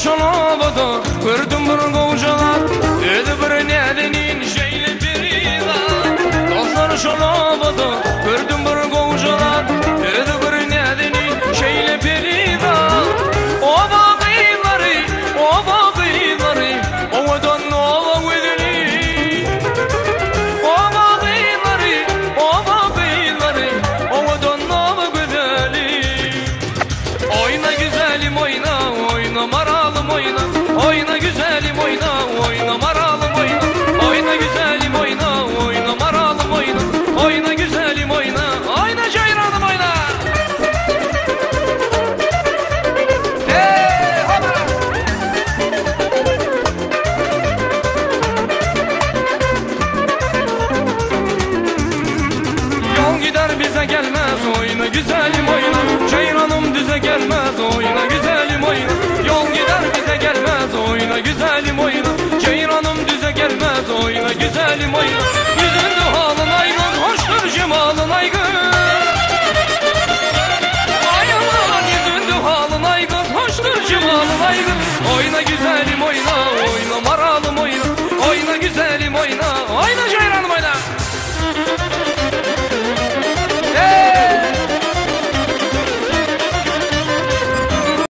şol obada gördüm bir gowja zat, Özi bir näzenin şeýle perizat. Dostlar şol obada gördüm bir gowja zat, Özi bir näzenin şeýle perizat. Oba gyzlary, oba gyzlary, owadan oba gözeli. Oba gyzlary, oba gyzlary, owadan oba gözeli. Oýna güzelim oýna, oýna maralym oýna, Oýna güzelim oýna, oýna maralym oýna, Oýna güzelim oýna, oýna maralym oýna, Oýna güzelim oýna, oýna jeýranym oýna. Hey, hop! Yol gider bize gelmez oyna güzelim oyna.